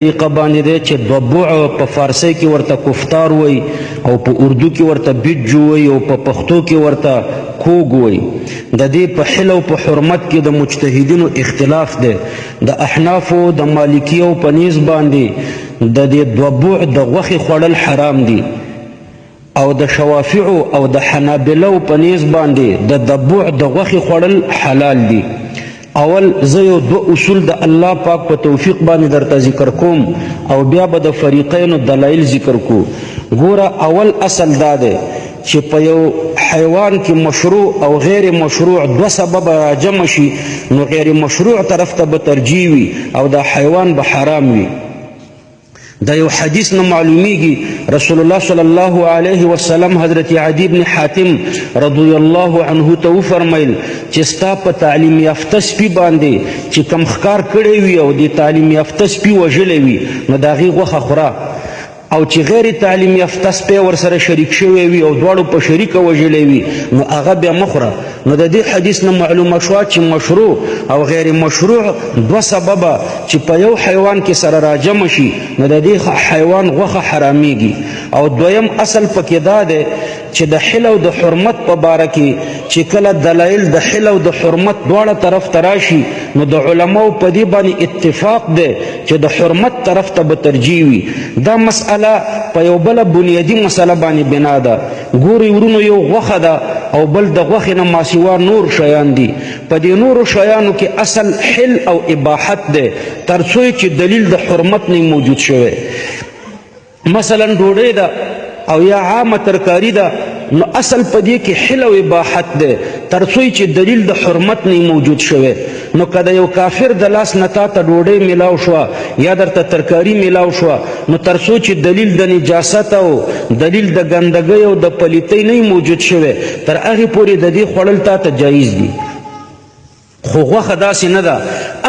طریقه باندې دی چې ضبع په فارسۍ کې ورته کفتار وایي او په اردو کې ورته بجو وایي او په پښتو کې ورته کوګ وایي. د دې په حل او په حرمت کې د مجتهدینو اختلاف دی. د احنافو د مالکیو په نیز باندې د دې ضبع د غوښې خوړل حرام دي او د شوافعو او د حنابلو په نیز باندې د ضبع د غوښې خوړل حلال دي. اول زه یو دوه اصول د الله پاک په توفیق باندې درته ذکر کوم او بیا به د فریقینو دلایل ذکر کو. ګوره، اول اصل دا دی چې په یو حیوان کې مشروع او غیر مشروع دوه سبب راجمع شي نو غیر مشروع طرف ته به ترجیح وي او دا حیوان به حرام وي. دا یو حدیث نه معلومیږي، رسول الله صلی الله علیه وسلم حضرت عدی بن حاتم رضی الله عنه ته وفرمایل چې ستا په تعلیم یافته سپي باندې چې کم ښکار کړی وي او د تعلیم یافته سپي وژلی وي نو د هغې غوښه خوره، او چې غیر تعلیم یافته سپی ورسره شریک شوی وي او دواړو په شریکه وژلی وي نو هغه بیا مه خوره. نو د دې حدیث نه معلومه شوه چې مشروع او غیر مشروع دوه سببه چې په یو حیوان کې سره راجمع شي نو د دې حیوان غوښه حرامیږي. او دویم اصل پکې دا دی چې د حل او د حرمت په باره کې چې کله دلایل د حل او د حرمت دواړه طرف ته راشي نو د علماو په دې باندې اتفاق دی چې د حرمت طرف ته به ترجیح وي. دا مسئله په یو بله بنیادي مسئله باندې بنا ده. ګورئ ورونو، یو غوښه ده او بل د غوښې نه ماسوا نور شیان دي. په دې نورو شیانو کې اصل حل او اباحت دی تر څو چې دلیل د حرمت نه موجود شوی. مثلا ډوډۍ ده او یا عامه ترکاری ده نو اصل په دې کې حل او اباحت دی تر څو چې دلیل د حرمت نه موجود شوی. نو که د یو کافر د لاس نه تا ته ډوډۍ میلاو شوه یا درته ترکاری میلاو شوه نو تر څو چې دلیل د نجاست او دلیل د ګندګۍ او د پلیتۍ نه موجود شوی تر هغې پورې د دې خوړل تا ته جایز دي. خو غوښه داسې نه ده،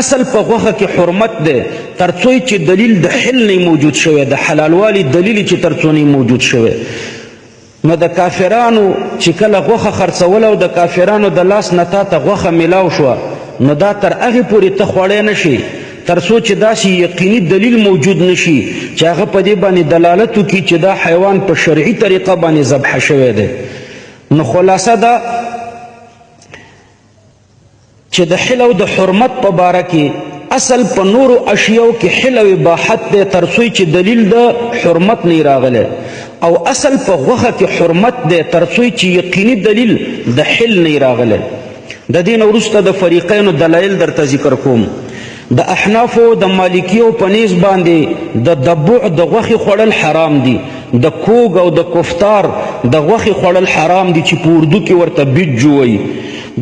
اصل په غوښه کې حرمت دی تر څو چې دلیل د حل نه موجود شوی، د حلالوالي دلیل چې تر څو نه موجود شوی. نو د کافرانو چې کله غوښه خرڅوله او د کافرانو د لاس نه تا ته غوښه میلاو شوه نو دا تر هغې پورې ته خوړی نه شي تر څو چې داسې یقیني دلیل موجود نشي چې هغه په دې باندې دلالت وکړي چې دا حیوان په شرعي طریقه باندې ذبح شوی دی. نو خلاصه دا چې د حل او د حرمت په باره کې اصل په نورو اشیاو کې حل او اباحت دی تر څو چې دلیل د حرمت نه راغلی، او اصل په غوښه کې حرمت دی تر څو چې یقیني دلیل د حل نه راغلی. د دې نه وروسته د فریقینو دلایل درته ذکر کوم. د احنافو د مالکیو په نیز باندې د دبع د غوښې خوړل حرام دي، د کوګ او د کفتار د غوښې خوړل حرام دي چې په اردو کې ورته بجو وایي.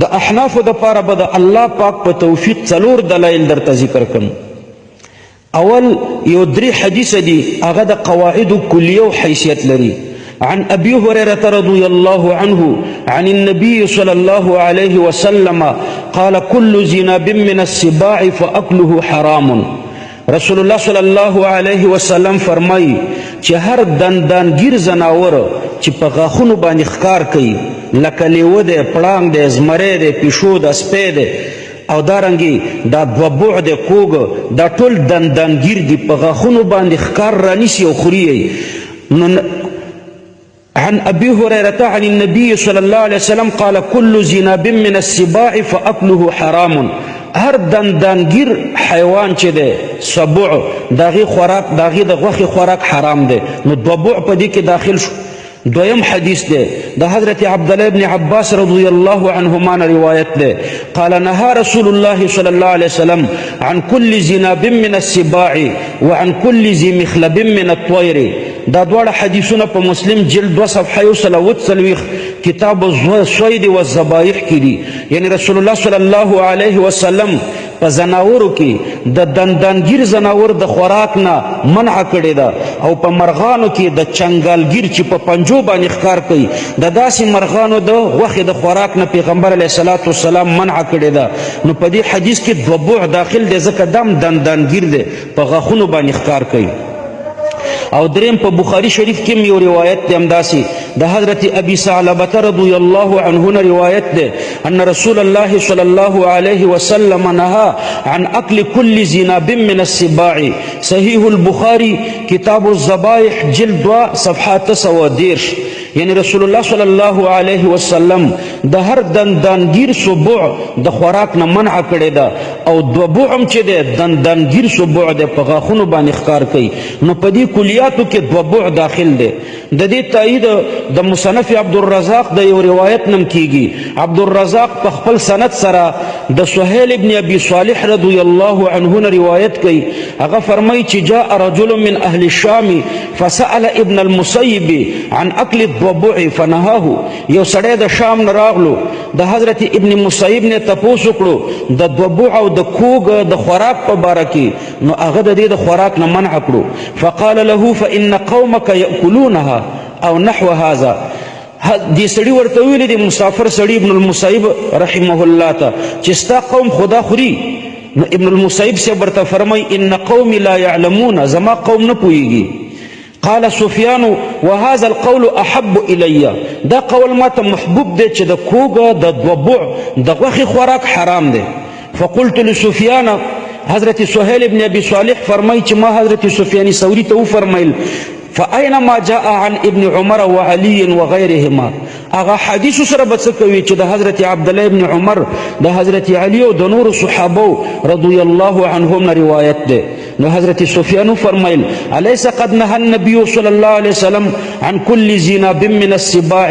د احنافو دپاره به د الله پاک په توفیق څلور دلایل درته ذکر کړم. اول یو درې حدیث دي هغه د قواعد کلیو حیثیت لري. عن أبي هريرة رضي الله عنه عن النبي صلى الله عليه وسلم قال كل ذي ناب من السباع فأكله حرام. رسول الله صلی الله علیه وسلم فرمایي چې هر دندانګیر ځناور چې په غاښونو باندې ښکار کوي لکه لیوه دی، پړانګ دی، زمری دی، پیشو ده، سپی دی او دارنګې دا ضبع دی، کوږ، دا ټول دندانګیر دي، په غاښونو باندې ښکار رانیسي او خوري یې. نو عن أبي هريرة عن النبي صلى الله عليه وسلم قال كل ذي ناب من السباع فأكله حرام. هر دندانګیر حیوان چې دی سبع د هغې خوراک، د هغې د غوښې خوراک حرام دی. نو ضبع په دې کې داخل شو. دویم حدیث دی د حضرت عبدالله ابن عباس رضی الله عنهما نه روایت دی، قال نهى رسول الله صلى الله عليه وسلم عن كل ذي ناب من السباع وعن كل ذي مخلب من الطير. دا دواړه حدیثونه په مسلم جلد 2 صفحه 140 کتاب الصید والذبایح کې دي. یعنی رسول الله صلی الله علیه وسلم په ځناورو کې د دندانګیر ځناور د خوراک نه منع کړې ده، او په مرغانو کې د چنګالګیر چې په پنجو باندې ښکار کوي د داسې مرغانو د غوښې د خوراک نه پیغمبر علیه الصلاة والسلام منع کړې ده. نو په دې حدیث کې ضبع داخل دی ځکه دم دندانګیر دی، په غاښونو باندې ښکار کوي. او دریم په بخاری شریف کې یو روایت دی همداسې د حضرت ابي ثعلبه رضی الله عنه نه روایت دی ان رسول الله صلی الله علیه وسلم نهى عن اكل كل زناب من السباع. صحیح البخاری کتاب الذبائح جلد 2 صفحه 39. یعنی رسول الله صلی الله علیه وسلم د هر دندانګیر سبع د خوراک نه منع کړی ده، او ضبع هم چې ده دندانګیر سبع ده په غاښونو باندې ښکار کوي، نو په دې کلیاتو کې ضبع داخل ده. د دې تایید د مصنف عبدالرزاق د یو روایت نم کیږي. عبدالرزاق په خپل سند سره د سهیل ابن ابي صالح رضی الله عنه نه روایت کوي. هغه فرمایي چې جاء رجل من اهل الشام فسأل ابن المسیب عن اکل الضبع فنهاه. یو سړی د شام نه راغلو، د حضرت ابن مسیب نه تپوس وکړو د ضبع او د کوږ د خوراک په باره کې، نو هغه د دې د خوراک نه منع کړو. فقال له فإن قومك يأكلونها او نحو هذا. دې سړي ورته ویلي دي مسافر سړي ابن المسیب رحمه الله ته چې ستا قوم خدا خوري. نو ابن المسیب صاحب ورته فرمایي ان قومي لا يعلمون، زما قوم نه پوهیږي. قال سفیان وهذا القول احب الی، دا قول ما ته محبوب دی چې د کوږ د ضبع د غوښې خوراک حرام دی. فقلت لسفیان، حضرت سهیل ابن ابي صالح فرمایي چې ما حضرت سفیان ثوری ته وفرمایل فأينما جاء عن ابن عمر وعلي وغيرهما، هغه حدیث سره به څه کوي چې د حضرت عبدالله ابن عمر، د حضرت علی او د نورو صحابو رضی الله عنهم نه روایت دی. نو حضرت سفیان فرمایل الیس قد نهى النبي صلی الله علیه وسلم عن كل زناب من السباع،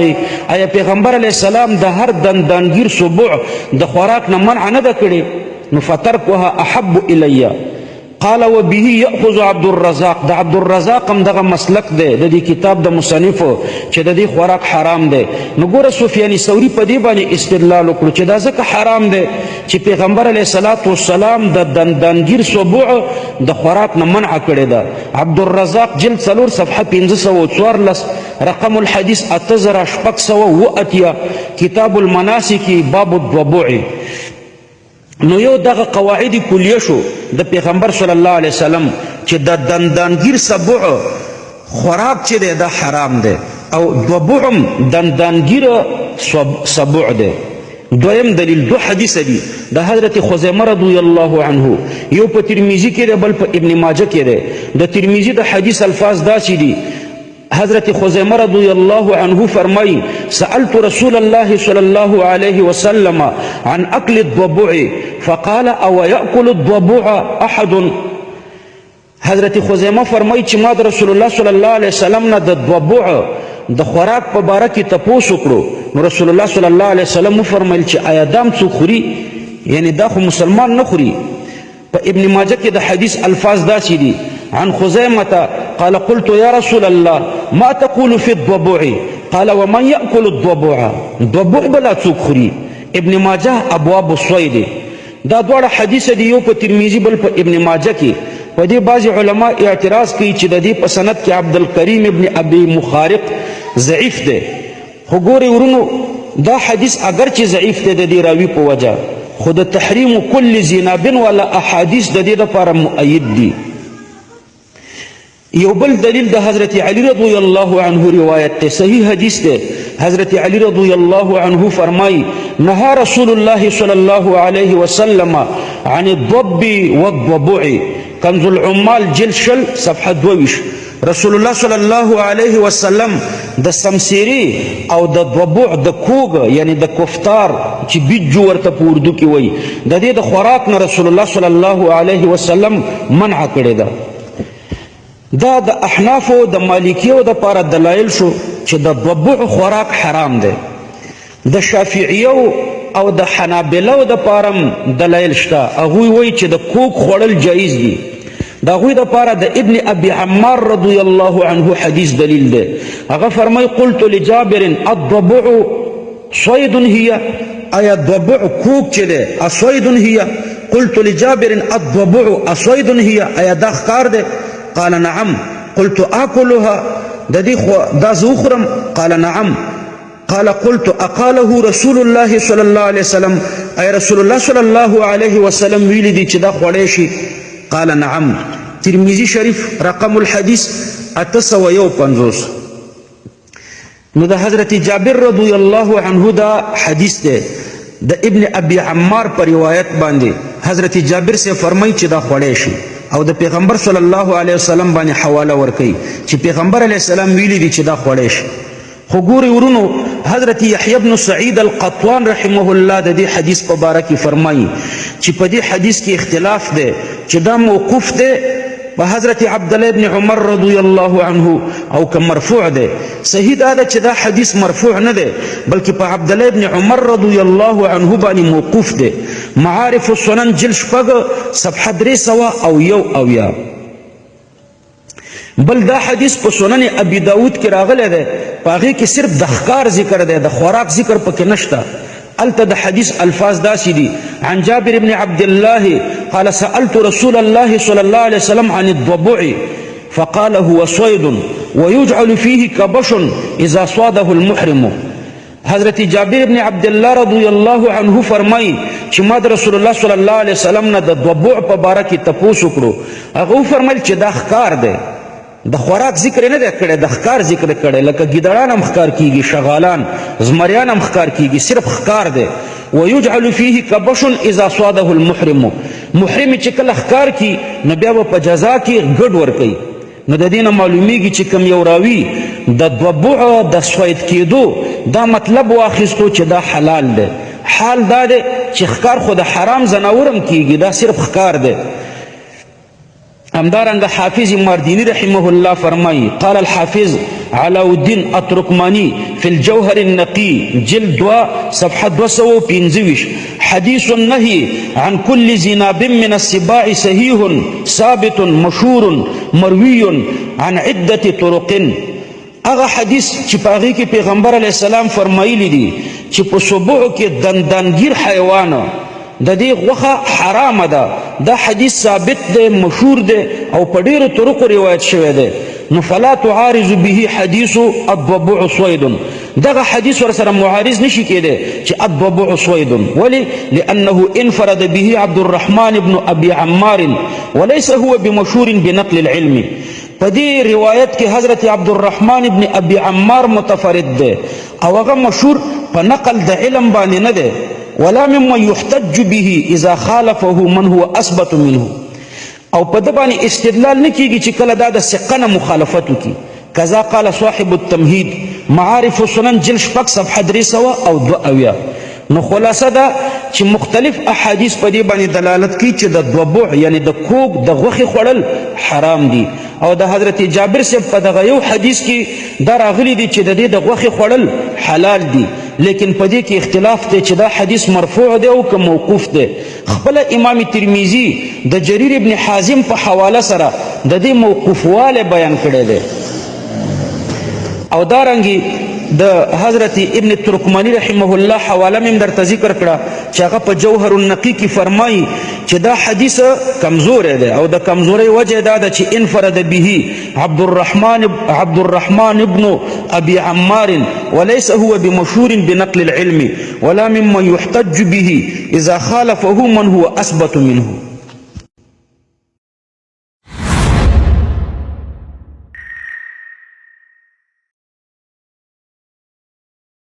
آیا پیغمبر علیه السلام د هر دندانګیر سبع د خوراک نه منع نه ده کړې؟ نو فترکها احب الی. قال وبه يأخذ عبد الرزاق، د عبد الرزاق هم دغه مسلک دی د دې کتاب د مصنف چې د دې خوراک حرام دی. نو ګوره سفیان ثوری په دې باندې استدلال وکړو چې دا ځکه حرام دی چې پیغمبر علیه الصلاة والسلام د دندانګیر سبع د خوراک نه منع کړې ده. عبد الرزاق جلد 4 صفحه 514، رقم الحدیث 8680، کتاب المناسک باب الضبع. نو یو دغه قواعد کلیه شو د پیغمبر صلی الله علیه وسلم چې د دندانګیر سبع خوراک چې دی دا حرام دی، او ضبع هم دندانګیر سبع دی. دویم دلیل دو حدیث دي د حضرت خزیمه رضی الله عنه، یو په ترمذی کې دی بل په ابن ماجه کې دی. د ترمذی د حدیث الفاظ داسې دي، حضرت خزیمه رضی الله عنه فرمایي سألت رسول الله صلی الله علیه وسلم عن أكل الضبع فقال او يأكل الضبع أحد. حضرت خزیمه فرمایي چې ما د رسول الله صلی الله علیه وسلم نه د ضبع د خوراک په باره کې تپوس وکړو، نو رسول الله صلی الله علیه وسلم وفرمایل چې آیا دام څوک خوري؟ یعنی دا خو مسلمان نه خوري. په ابن ماجه کې د حدیث الفاظ داسې دي، عن خزيمة قال قلت يا رسول الله ما تقول في الضبع؟ قال ومن يأكل الضبع؟ ضبع بلا څوک خوري. ابن ماجه ابواب الصيد. دا دواړه حدیث دي، یو په ترمذی بل په ابن ماجه کې. په دې بعضې علما اعتراض کوي چې د دې په سند کې عبدالکریم ابن ابي مخارق ضعیف دی، خو ګورئ ورونو دا حدیث اگر چې ضعیف دی د دې راوي په وجه، خو د تحریم کل زناب والا احادیث د دې لپاره مؤید دي. یو بل دلیل د حضرت علی رضی الله عنه روایت دی، صحیح حدیث دی. حضرت علی رضی الله عنه فرمایي نهى رسول الله صلی الله علیه وسلم عن الضب والضبع، کنز العمال جلد 20 صفحه 22. رسول الله صلی الله علیه وسلم د سمسیری او د ضبع د کوږ یعنی د کفتار چې بیجو ورته په اردو کې وایي د دې د خوراک نه رسول الله صلی الله علیه وسلم منع کړې ده. دا د احنافو د مالکیو دپاره دلایل شو چې د ضبع خوراک حرام دی. د شافعیو او د حنابلو دپاره هم دلایل شته، هغوی وایي چې د کوک خوړل جایز دي. د هغوی دپاره د ابن ابي عمار رضی الله عنه حدیث دلیل دی. هغه فرمایي قلت لجابر الضبع صيد هي، آیا ضبع کوک چې دی اصيد هي؟ قلت لجابر الضبع اصيد هي، آیا دا ښکار دی؟ قال نعم. قلت آکلها، د دې خو دا زه وخورم؟ قال نعم. قال قلت اقاله رسول الله صلی الله علیه وسلم، ای رسول الله صلی الله علیه وسلم ویلي دي چې دا خوړی شي؟ قال نعم. ترمذی شریف رقم الحدیث 851. نو د حضرت جابر رضی الله عنه دا حدیث دی د ابن ابي عمار پر روایت باندې، حضرت جابر سے فرمایي چې دا خوړی شي، او د پیغمبر صلی الله علیه وسلم باندې حواله ورکوي چې پیغمبر علیه السلام ویلي دي چې دا خوړی شي. خو ګوري ورونو، حضرت یحیی بن سعید القطوان رحمه الله د دې حدیث په باره کې فرمایي چې په دې حدیث کې اختلاف دی چې دا موقوف دی په حضرت عبد الله ابن عمر رضی الله عنه او که مرفوع دی. صحیح دا ده چې دا حدیث مرفوع نه دی، بلکې په عبد الله ابن عمر رضی الله عنه باندې موقوف دی. معارف السنن جلد 6 صفحه 371. بل دا حدیث په سنن ابي داود کې راغلی دی، په هغې کې صرف د ښکار ذکر دی، د خوراک ذکر پکې نشته. هلته د حدیث الفاظ داسې دي: عن جابر بن عبد الله قال سألت رسول الله صلى الله عليه وسلم عن الضبع فقال هو صيد ويجعل فيه كبش إذا صاده المحرم. حضرت جابر ابن عبد الله رضی الله عنه فرمایي چې ما د رسول الله صلی الله علیه وسلم نه د ضبع په باره کې تپوس وکړو، هغه وفرمایل چې دا ښکار دی، د خوراک ذکر نه دی کړی، د ښکار ذکر کړی، لکه ګیدړان هم ښکار کیږي، شغالان، زمریان هم ښکار کیږي، صرف ښکار دی. ويجعل فيه کبش اذا صاده المحرم، محرم چې کله ښکار کی نو بیا به په جزا کې ګډ ورکوي. نو د دې نه معلومیږي چې کوم یو راوي د ضبع د صید کېدو دا مطلب واخیستو چې دا حلال دی، حال دا دی چې ښکار خو د حرام ځناور هم کیږي، دا صرف ښکار دی. همدارنګه حافظ ماردینی رحمه الله فرمایي: قال الحافظ علاء الدین الترکمانی فی الجوهر النقی جلد 2 صفحه 225: حديث النهي عن كل ذي ناب من السباع صحيح ثابت مشهور مروي عن عدة طرق. هغه حدیث چې په هغې کې پیغمبر علیه السلام فرمایلی دي چې په سبعو کې دندانګیر حیوان د دې غوښه حرامه ده، دا حدیث ثابت دی، مشهور دی او په ډیرو طرقو روایت شوی دی. نو فلا تعارض به حدیث الضبع صید، دغه حدیث ور سره معارض نشي کېدی چې الضبع صید، ولی؟ لأنه انفرد به عبد الرحمن ابن ابي عمار وليس هو بمشهور بنقل العلم. په دې روایت کې حضرت عبد الرحمن ابن ابي عمار متفرد دی او هغه مشهور په نقل د علم باندې نه دی، ولا ممن يحتج به اذا خالفه من هو اثبت منه، او په ده باندې استدلال نه کیږي چې کله دا د ثقه نه مخالفت وکړي. کذا قال صاحب التمهید، معارف السنن جلد 6 صفحه 372. نو خلاصه ده چې مختلف احادیث په دې باندې دلالت کوي چې د ضبع یعنی د کوک د غوښې خوړل حرام دي، او د حضرت جابر صاحب په دغه یو حدیث کې دا راغلي دي چې د دې د غوښې خوړل حلال دي، لیکن په دې کې اختلاف دی چې دا حدیث مرفوع دی او که موقوف دی. خپل امام ترمذي د جریر ابن حازم په حواله سره د دې موقوفوالی بیان کړی دی، او دارنګي د حضرت ابن ترکمانی رحمه الله حواله مې درته ذکر کړه چې هغه په جوهر النقی کې فرمایي چې دا حدیث کمزوری دی، او د کمزورۍ وجه دا ده چې انفرد به عبد الرحمن ابن ابي عمار وليس هو بمشهور بنقل العلم ولا ممن يحتج به اذا خالفه من هو اثبت منه.